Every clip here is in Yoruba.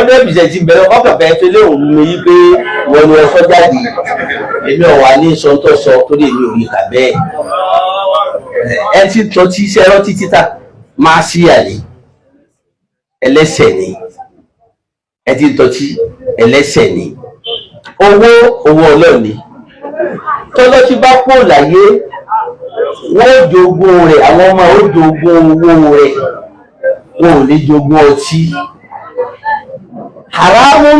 100% bẹ̀rẹ̀ ọkàn fẹ́ fi lé òun mi yí pé wọ́n ní ọsọ jáde. Èmi ọ̀wà ní sọ́ńtọ́ sọ torí èmi ò rí kà bẹ́ẹ̀. Ẹ ti tọ́ tí iṣẹ́ ọtí títà máa sí àlè, ẹlẹ́sẹ̀ ni. Ẹ ti tọ́tí, ẹlẹ́sẹ̀ ni. Owó, owó Ọlọ́run ni. Tọ́lọ́tí bá kú láyé, wọ́n ó jogún rẹ̀. Àwọn ọmọ ó jogún owó rẹ̀, wọn ò ní jogún ọtí. Haramun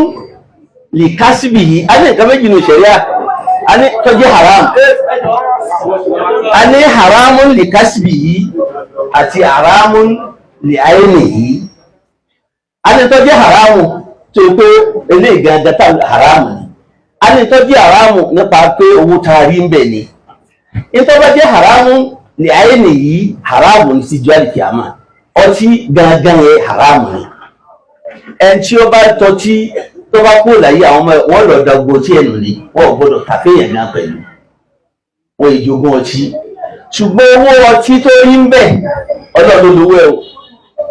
lè kásìbì yìí. A ní nǹkan méjì ní ṣẹ̀ríà. A ní tó jẹ́ haram, a ní haramun lè kásìbì yìí àti haramun lè àìní yìí. A ní tó jẹ́ haramu tó yẹ pé eléyìí gangan tá haramu ni. A ní tó jẹ́ haramu nípa pé owó tá a rí ń bẹ̀ ni. Nítorí bá jẹ́ haramu lè àìní yìí, haramu ní ti jọ́ àlìkìyàmà. Ọtí gangan yẹn haramu ni. Ẹni tí ó bá tọ́tí, tó bá kú láyé, àwọn ọmọ wọn lọ dàgbò tí ẹnu ni wọn ò gbọdọ̀ tàféèyàn gan pẹ̀lú wọn ìjogún ọtí. Ṣùgbọ́n owó ọtí tó rí ń bẹ̀, Ọlọ́run lówó ẹ o.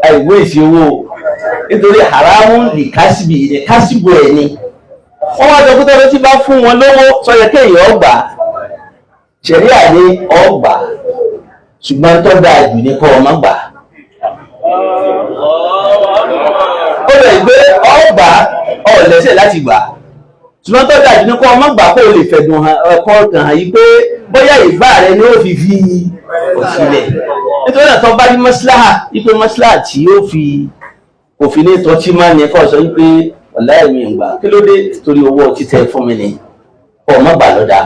Àìwé ìsì owó o, nítorí haramu lè kásìbì ní kásìbò ẹ̀ ni. Wọ́n wá sọ pé tọ́lọ́ tí bá fún wọn lówó, sọyẹ kéèyàn ọgbà ṣẹ̀ríà ní ọgbà, ṣùgbọ́n tó dáa jù ní kọ́ ọmọ gbà. Ó lè gbé ọgbà ọ̀lẹ́sẹ̀ láti gbà, ṣùgbọ́n tó dáa jù ní kọ́ ọmọ gbà, kó o lè fẹ̀dùn ọkọ̀ kàn án yìí pé bóyá ìgbà rẹ ni ó fi fi òsílẹ̀. Nítorí náà, tó bá rí mọ́síláhà wípé mọ́síláhà tí ó fi òfin ní tọ́tí máa ní kọ́ sọ wípé ọ̀la ẹ̀mí ìgbà kí ló dé torí owó ọtí tẹ fún mi ni, kọ́ ọmọ gbà lọ́dà.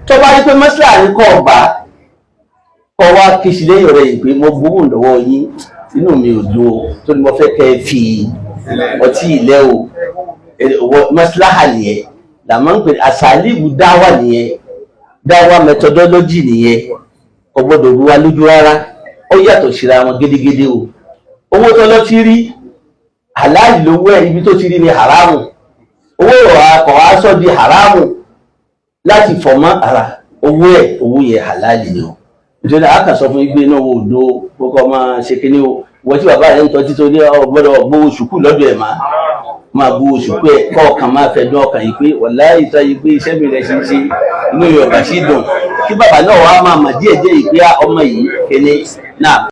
Tó bá rí pé mọ́síláhà ní kọ́ ọgbà, kọ́ wá kí sí lẹ́yìn rẹ̀ yìí pé mo gbowó lọ́wọ́ yín, inú mi ò dùn o, torí mo fẹ́ kẹ́ ẹ fi ọtí ilẹ̀ o. Mọ́síláhà nìyẹn làmọ́ ń pè àṣàlíbù dáwà nìyẹn, dáwà methodology nìyẹn. Kò gbọ́dọ̀ rú wa lójú rárá. Ó yàtọ̀ síra wọn gédégédé o. Owó tó lọ ti rí, halali lówó ẹ. Ibi tó ti rí ni haramu. Owó kọ̀ wá sọ di haramu láti fọ̀mọ́ ara owó ẹ̀. Owó yẹn halali ni o. Nítorí a kàn sọ fún yín pé náà wò do kókó máa ṣe kíní o. Wọ́n tí bàbá rẹ̀ ń tọ́jú tó ní ọgbọ́dọ̀ gbowó sùkúù lọ́dọ̀ ẹ̀, máa máa gbowó sùkúù ẹ̀, kọ́ ọ̀kan máa fẹ́ dún ọkàn yìí pé wàláhì tó yìí pé iṣẹ́ mi rẹ̀ ṣe ń ṣe, inú Yorùbá sì dùn kí bàbá náà wàá máa mà díẹ̀ díẹ̀ yìí pé ọmọ yìí kíní náà.